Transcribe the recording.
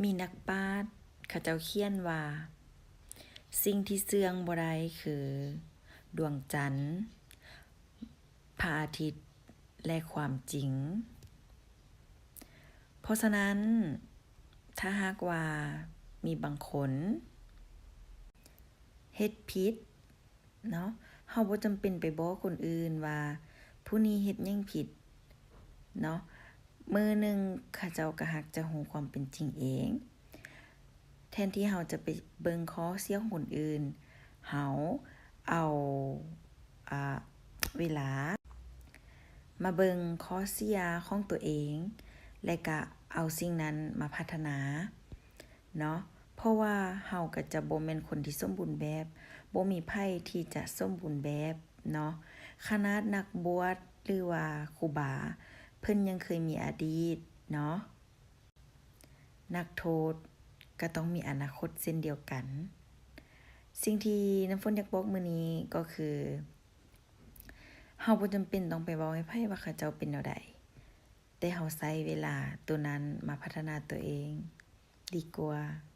ມີນັກປາດເຂົາເຈົ້າຂຽນວ່າ ສິ່ງທີ່ເຊື່ອງບໍ່ໄດ້ຄືດວງຈັນ, ພະອາທິດ ແລະ ຄວາມຈິງ. ເພາະສະນັ້ນ, ຖ້າຫາກວ່າມີບາງຄົນເຮັດຜິດເນາະ, ເຮົາບໍ່ຈຳເປັນໄປບອກຄົນອື່ນວ່າຜູ້ນີ້ເຮັດຫຍັງຜິດເນາະ. ມື້ໜຶ່ງເຂົາເຈົ້າກໍຫາກຈະຮູ້ຄວາມເປັນຈິງເອງ. ແທນທີ່ເຮົາຈະໄປເບິ່ງຂໍ້ເສຍຂອງຄົນອື່ນ, ເຮົາເອົາ ອາ ເວລາມາເບິ່ງຂໍ້ເສຍຂອງຕົວເອງ ແລະ ກະເອົາສິ່ງນັ້ນມາພັດທະນາເນາະ. ເພາະວ່າເຮົາກໍຈະບໍ່ແມ່ນຄົນທີ່ສົມບູນແບບ, ບໍ່ມີໃຜທີ່ຈະສົມບູນແບບເນາະ. ຂະໜາດນັກບວດ ຫຼືວ່າຄູບາ ເພິ່ນຍັງເຄີຍມີອະດີດເນາະ. ນັກໂທດກໍຕ້ອງມີອະນາຄົດເຊັ່ນດຽວກັນ. ສິ່ງທີ່ນ້ຳຝົນຢາກບອກມື້ນີ້ກໍຄື ເຮົາບໍ່ຈຳເປັນຕ້ອງໄປເວົ້າໃຫ້ໃຜວ່າເຂົາເຈົ້າເປັນແນວໃດ, ແຕ່ເຮົາໃຊ້ເວລາໂຕນັ້ນມາພັດທະນາຕົວເອງດີກວ່າ.